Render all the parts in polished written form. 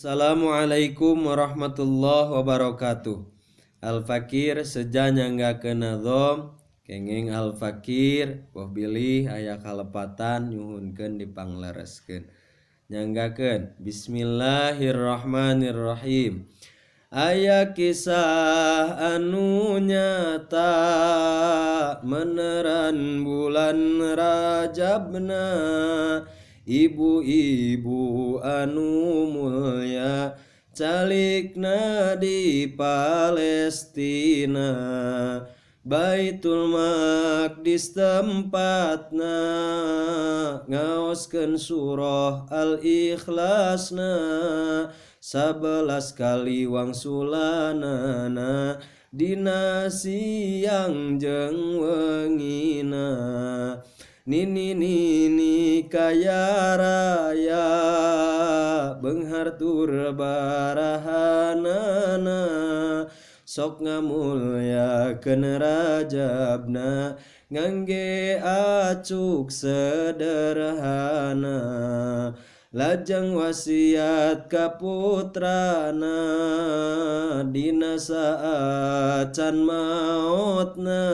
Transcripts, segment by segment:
Assalamualaikum warahmatullahi wabarakatuh. Al-Fakir seja nyanggakeun nazom kenging Al-Fakir boh bilih aya kalepatan nyuhunkeun dipanglereskeun. Nyanggakeun bismillahirrahmanirrahim. Aya kisah anu nyata meneran bulan Rajabna, ibu-ibu anu mulia calikna di Palestina. Baitul Maqdis tempatna ngaoskeun surah Al-Ikhlasna, 11 kali wangsulanana dina siang jeung weungina. Nini nini kaya raya beunghar tur barahanana, sok ngamulyakeun Rajabna ngangge acuk sederhana. Lajeng wasiat ka putrana dina saacan maotna,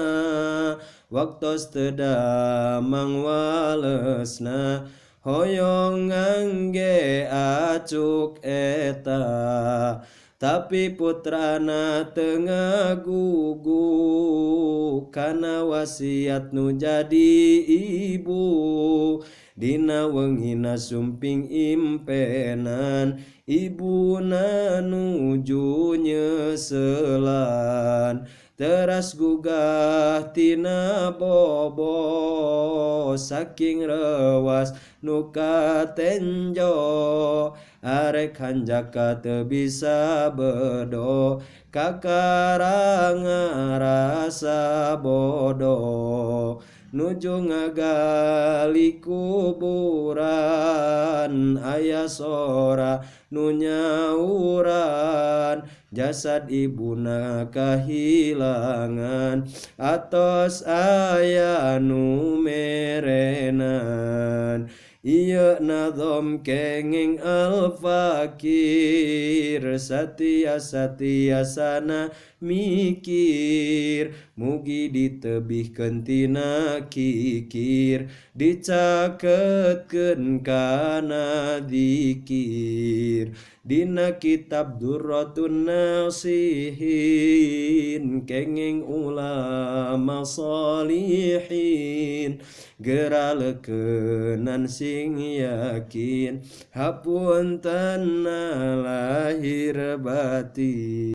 waktos teu damang walesna hoyong ngangge acuk eta. Tapi putrana teu ngagugu kana wasiat nu jadi ibu. Dina weungina sumping impenan ibuna nuju nyeuselan. Teras gugah tina bobo saking rewas nu katenjo, arek hanjaka teu bisa bedo kakara ngarasa bodoh. Nuju ngagali kuburan aya sora nu nyauran, jasad ibuna kahilangan atos aya nu merenan. Ieu nazom kenging Al-Fakir satia satia sana mikir, mugi ditebihkeun tina kikir dicaketkeun kana dzikir. Dina kitab Durratun Nasihin kenging ulama salihin, geura leukeunan sing yakin hapuntenna lahir batin.